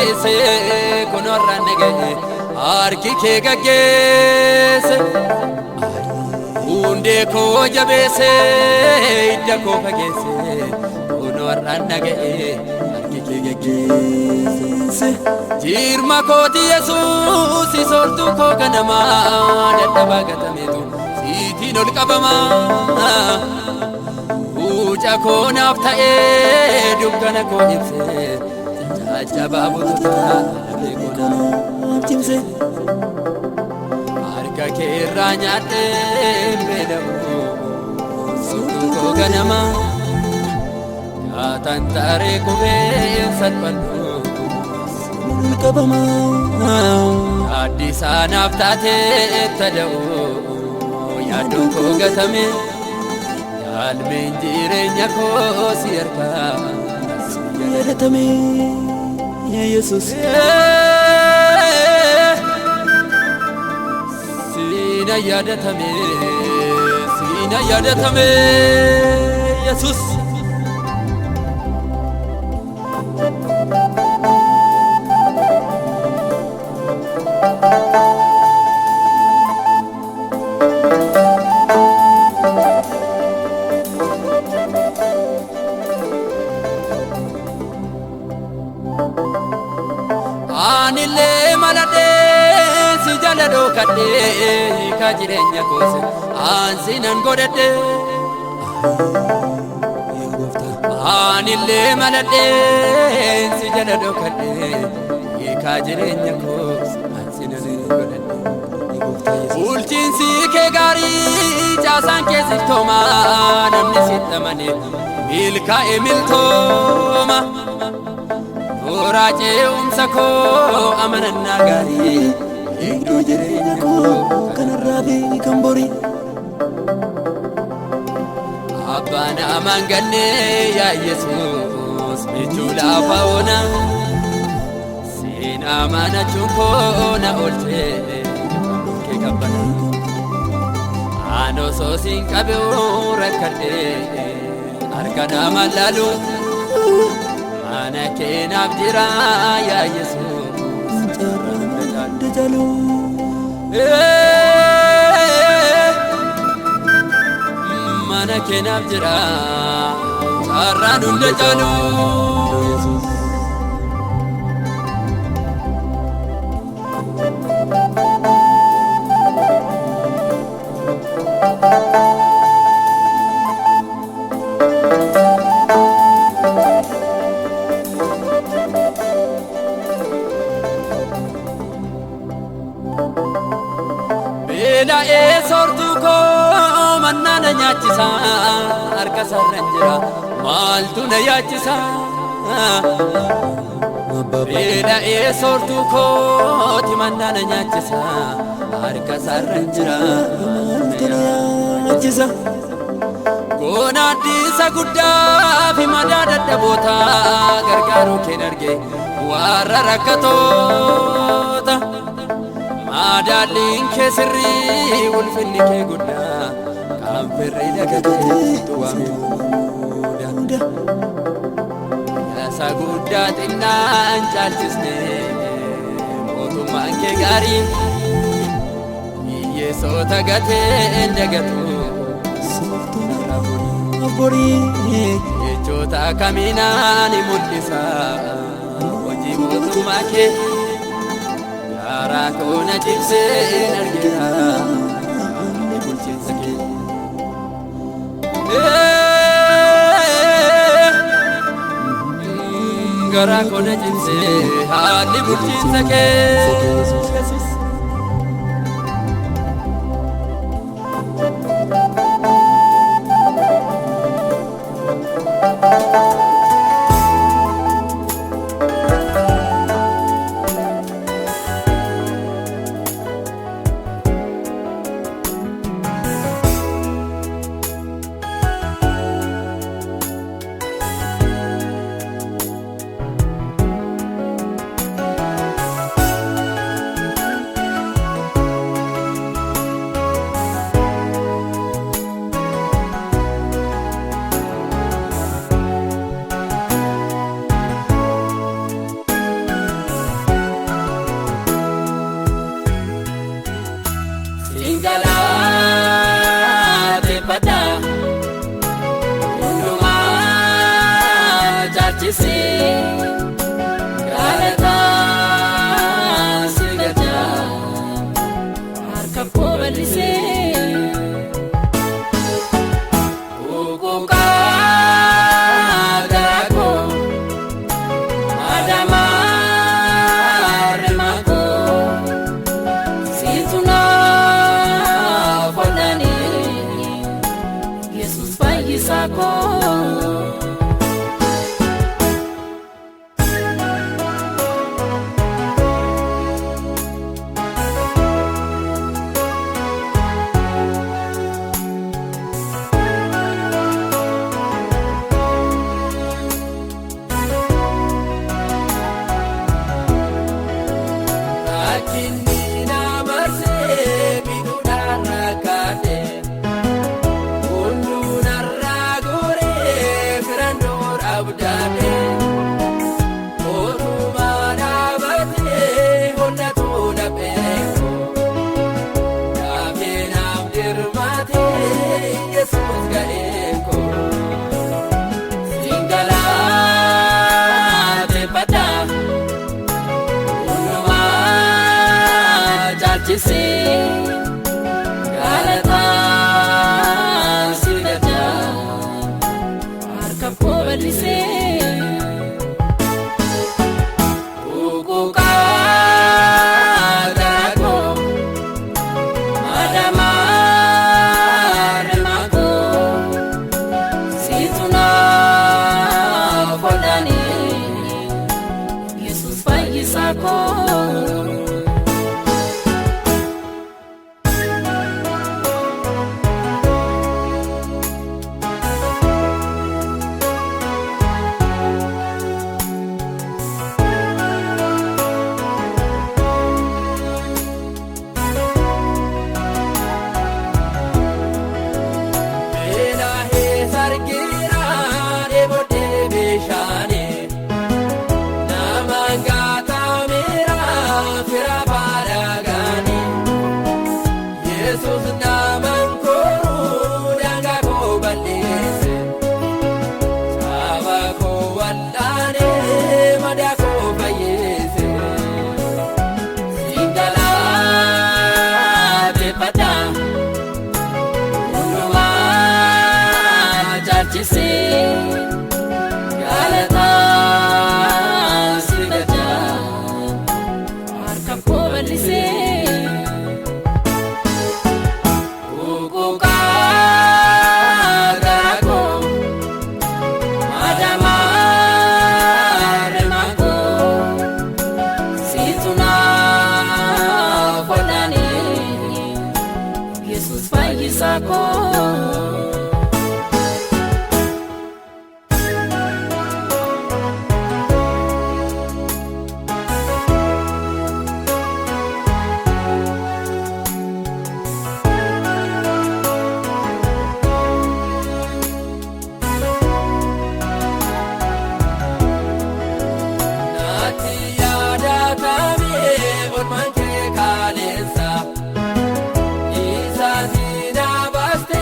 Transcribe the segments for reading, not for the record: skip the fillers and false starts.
fageesse kunoorraan na ga'e harki kee gaggeesse. Hundee koo jabeesse hidda koo fageesse kunoorraan na ga'e harki kee gaggeesse. Jirma kooti Yesuus soortuu koo ganamaa dadhabaa gatameetu siitiin ol qabamaa. Fuuca koo naaf ta'ee dukkana koo ibsee caccabaa bututaa lafee koo naaf cimse. Harka kee irraa nyaadhee beela'u soortuu koo ganamaa gaataan taaree kufee salphadhu. Addisaa naaf taatee tada'u yaaddoon koo gatame yaalmeen jireenya koo si harkaa Yaadatame Yesuus. Siina yaadatame siina yaadatame Yesuus. Anillee maladhee si jala dhokadhee hiika jireenya koose aansi nan godhadhee. Anillee maladhee si jala dhokadhee hiika jireenya koose aansi nan godhadhee. Bulchiinsi kee gaarii caasaan kee siftooma namni sitti amane milkaa'e miltooma. Nooraa ce'umsa koo amanannaa gaarii Eegduu jireenya koo kanarraa fi kan borii. Abbaan amaan gannee yaa Yesuus michuu lafa oona siin amanachuun koo na oolchee kee qabbana. Aan osoo siin qabuu rakkadhee harka nama laalu mana kee naaf jira yaa Yesuus. Carraan hunda caalu. Mana kee naaf jira carraan hunda caalu. Beela'ee soortuu koo mannaa na nyaachisa harka sarran jira maaltu na yaachisa. Beela'ee soortuu kooti mannaa na nyaachisa harka sarran jira Maaltu na yaachisa? Goonaaddisa guddaa fi madaa dadhaboota gargaaruu keen arge warra rakkatoota. Madaalliin kee sirrii ulfinni kee guddaa kan firri dagateetu waamuudha. Yaasa guddaa xinnaan caalchisne mootummaan kee gaarii hiyyeessota gateen dagatu. Sooftuu borii. Jechoota kamiinaan mul'isa hojii mootummaa kee. Garaa koo na cimsee argina haalli bulchiinsa kee. Garaa koo na cimsee haalli bulchiinsa kee. Singalateeffadha hundumaa caalchisee galataa si galcha harka koo bal'isee. Kukukaa garaa koo madamaa rimaa koo siitu naaf oolanii Yesuus fayyisaa koo. Rakkinni na marsee biduudhaan rakkate hunduu narraa goree firandoon abdaate otumaa dhaabatee honnatu na beeku dhaabee naaf dirmaatee Yesuus ga'eeko. Singalateeffadha. Hundumaa caalchisee galataa si galcha harka koo bal'isee. Kukukaa garaa koo madamaa rimaa koo siitu naaf oolanii Yesuus fayyisaa koo. Beela'ee sargiraa dheebodhee bishaanii namaan gaatameera fira baadhagaanii Yesuus namaan kooruu daangaa koo balleesse caaba koo wal'aanee madaa koo fayyise. Singalateeffadha. Hundumaa caalchisee galataa si galcha harka koo bal'isee. Kukukaa garaa koo madamaa rimaa koo siitu naaf oolanii Yesuus fayyisaa koo. Naatti yaadatamee olmaan kee kaaleessa. Isa si na baaste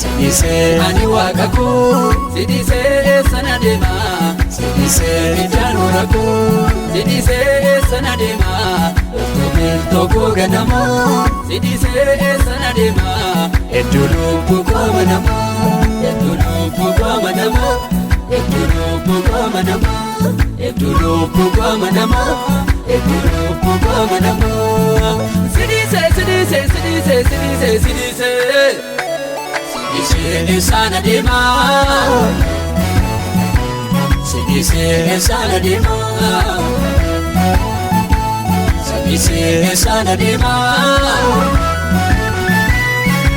Sidhisee ani waaqa koo sidhisee sana deema sidhisee ijaanuu rakkoo sidhisee sana deema loltuu koo ganama sidhisee sana deema hedduu lubbuu koo manama hedduu lubbuu koo manama hedduu lubbuu koo manama hedduu lubbuu koo manama hedduu lubbuu koo manama sidhisee sidhisee sidhisee sidhisee sidhisee. Sidhisee sana deema sidhisee sana deema sidhisee sana deema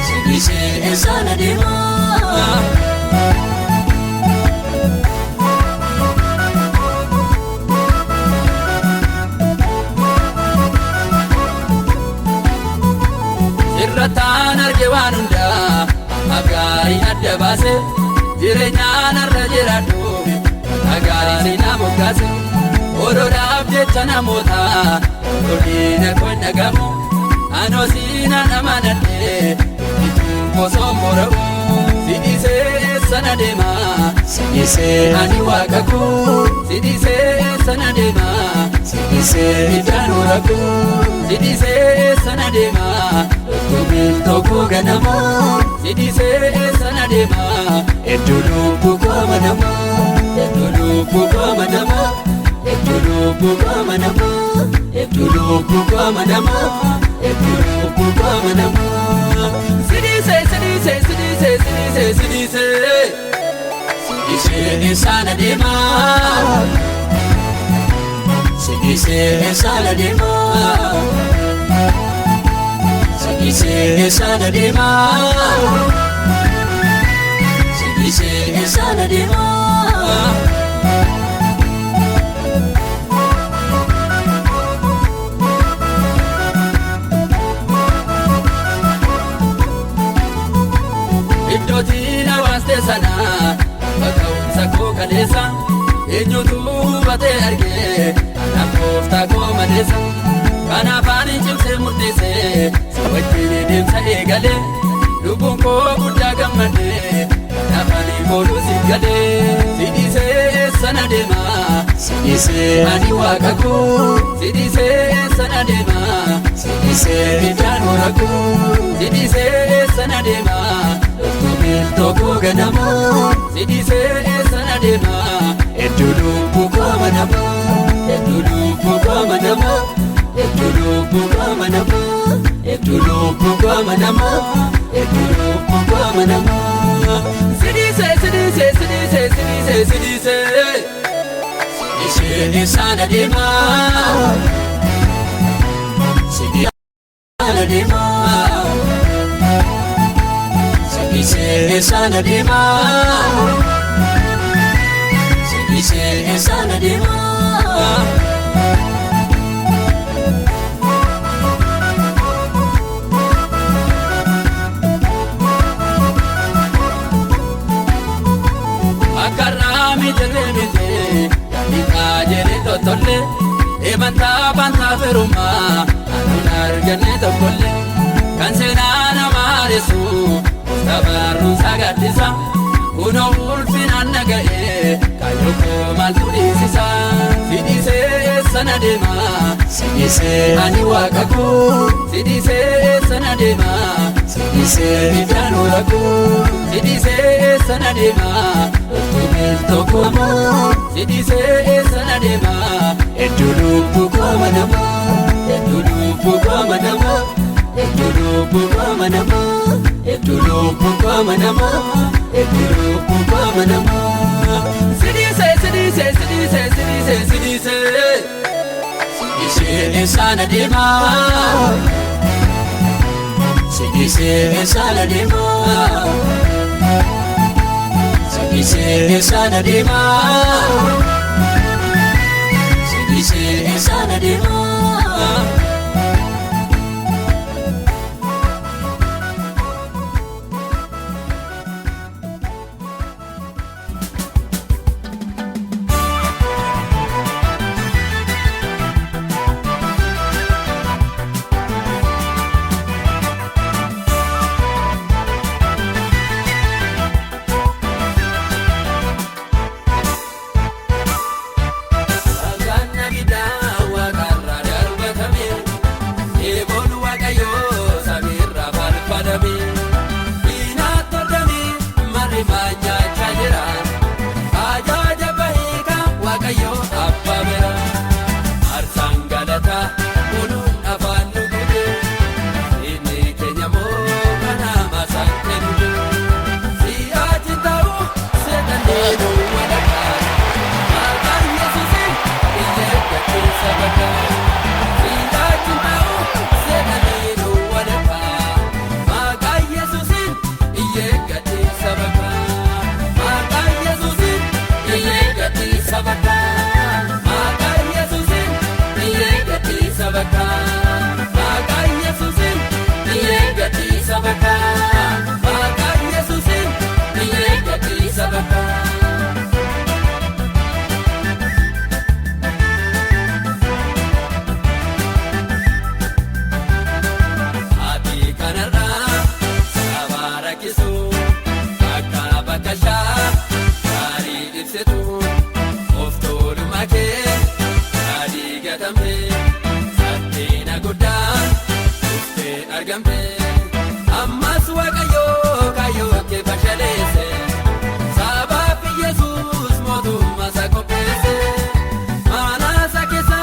sidhisee sana deema. Sirrataan arge waan hundaa. Agaarii adda baase jireenyaan irra jiraadhu agaarii na moggaase odoodhaaf jecha namoota loliina kun dhagamu anoosiina nama nadhee ituun kosoon bora'u sidhisee sana deema sidhisee ani waaqa koo sidhisee sana deema sidhisee ijaanuu rakkoo sidhisee sana deema loltuu tokko ganama. Sidhisee sana deema hedduu lubbuu koo manama hedduu lubbuu koo manama hedduu lubbuu koo manama hedduu lubbuu koo manama hedduu lubbuu koo manama. Sidhisee sidhisee sidhisee sidhisee sidhisee sidhisee sana deema sidhisee sana deema sidhisee sana deema sidhisee sana deema. Iddootiin hawaastee sana bakka humsa koo kaleessa eenyutu hubatee argee anaaf gooftaa koo maleessa. Kanaaf ani cimsee murteessee si wajjin deemsa eegalee lubbuun koo guddaa gammadee kanaaf ani kooluu si galee sidhisee sana deema sidhisee ani waaqa koo sidhisee sana deema sidhisee ijaanuu rakkoo sidhisee sana deema loltuu tokko ganama sidhisee sana deema hedduu lubbuu koo manama hedduu lubbuu koo manama. Hedduu lubbuu koo manama hedduu lubbuu koo manama hedduu lubbuu koo manama. Sidhisee sidhisee sidhisee sidhisee sidhisee sidhisee sana deema sidhisee sana deema sidhisee sana deema sidhisee sana deema. Tolle ebantaa bantaa firummaa anuun arganne tokkolle kan seenaa nama haaressu gooftaa barruunsaa gaaddisa kunoo ulfinaan naga'ee kaayyoo koo maaltu dhiisisa sidhisee sana deema sidhisee ani waaqa koo sidhisee sana deema sidhisee ijaanuu rakkoo sidhisee sana deema loltuu tokko moo sidhisee sana deema hedduu lubbuu koo manama hedduu lubbuu koo manama hedduu lubbuu koo manama hedduu lubbuu koo manama hedduu lubbuu koo manama. Sidhisee sidhisee sidhisee sidhisee sidhisee sidhisee sana deema sidhisee sana deema sidhisee sana deema sidhisee sana deema. rakkisu akka bakka gaarii ibsitu of tuulummaa kee adii gatamte saddeena guddaa dhuftee argamte ammas Waaqayyoo kaayyoo kee fashaleesse sabaaf Yesuus mootummaa isaa qopheesse mana isaa keessa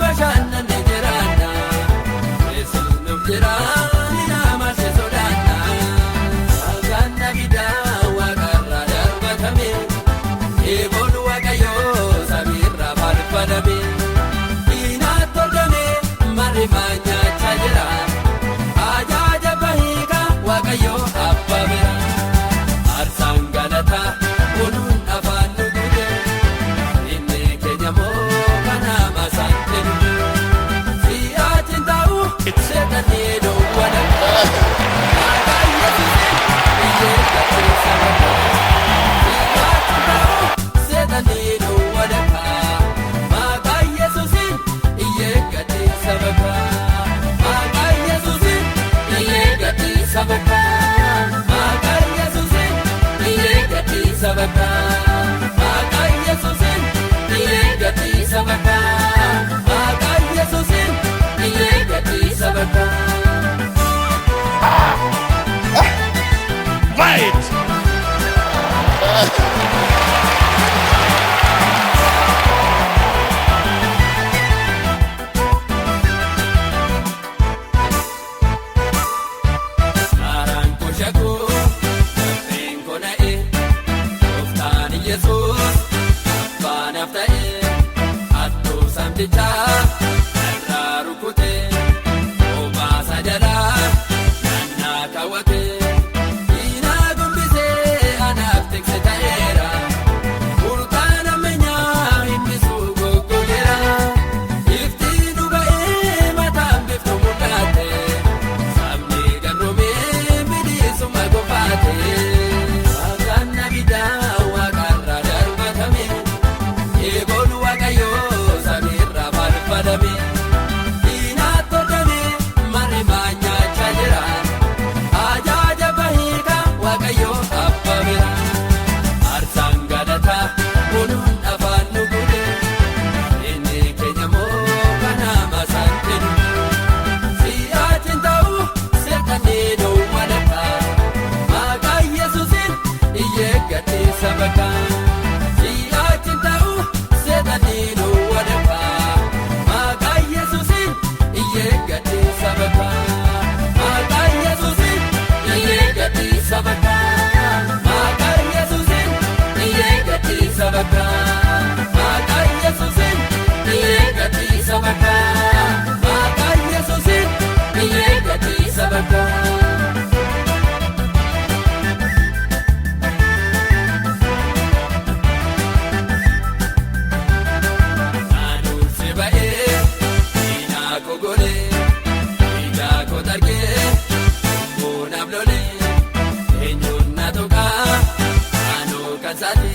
bashannanne jiraanna Yesuus nuuf jira ni nama ishee sodaanna Dhagaan abiddaa waaqarraa darbatame eeboon Waaqayyoo samiirraa faarfatame diinaatti argame marrimaa nyaachaa jira ajaja bahiikaa Waaqayyoo abbaa bira aarsaan galataa oduun afaan nu guute inni keenya moo kana masaan jedhu si'aatiin ta'u seexanni dhoowwana maqaa Yesuusiin biyyee gateessa bakka si'aatiin ta'u seexanni dhoowwana maqaa Yesuusiin iyyee gateessa bakka maqaa Yesuusiin iyyee gateessa bakka maqaa Yesuusiin iyyee gateessa bakka maqaa Yesuusiin iyyee gateessa bakka maqaa Yesuusiin iyyee gateessa bakka. Wait! Karaan koo shakuu lapheen koo na'e gooftaan Yesuus abbaa naaf ta'e hattuu saamtichaa irraa rukute obaasa jalaa naannaa kaawwate diinaa gombisee anaaf tikse ta'eera burqaan ammeenyaa himbisuu goggogeera ifti nu ba'ee mataan biftu mul'ate sabni garroomee bilisummaa gonfate Dhagaan abiddaa waaqarraa darbatame eeboon Waaqayyoo samiirraa faarfatame diinaatti argame marrimaa nyaachaa jira ajaja bahiikaa Waaqayyoo abbaa bira aarsaan galataa oduun afaan nu guute inni keenya moo kana masaan jedhu si'aatiin ta'u seexanni dhoowwadha maqaa Yesuusiin iyyee gateessa bakka si'aatiin ta'u seexanni dhoowwadha maqaa Yesuusiin iyyee gateessa bakka maqaa Yesuusiin iyyee gateessa bakka maqaa Yesuusiin iyyee gateessa bakka maqaa Yesuusiin iyyee gateessa bakka maqaa Yesuusiin iyyee gateessa bakka. Aduun si ba'ee diinaa koo golee ijaa koo targee lubbuun lolee eenyuun na tuqaa anuu kan saati.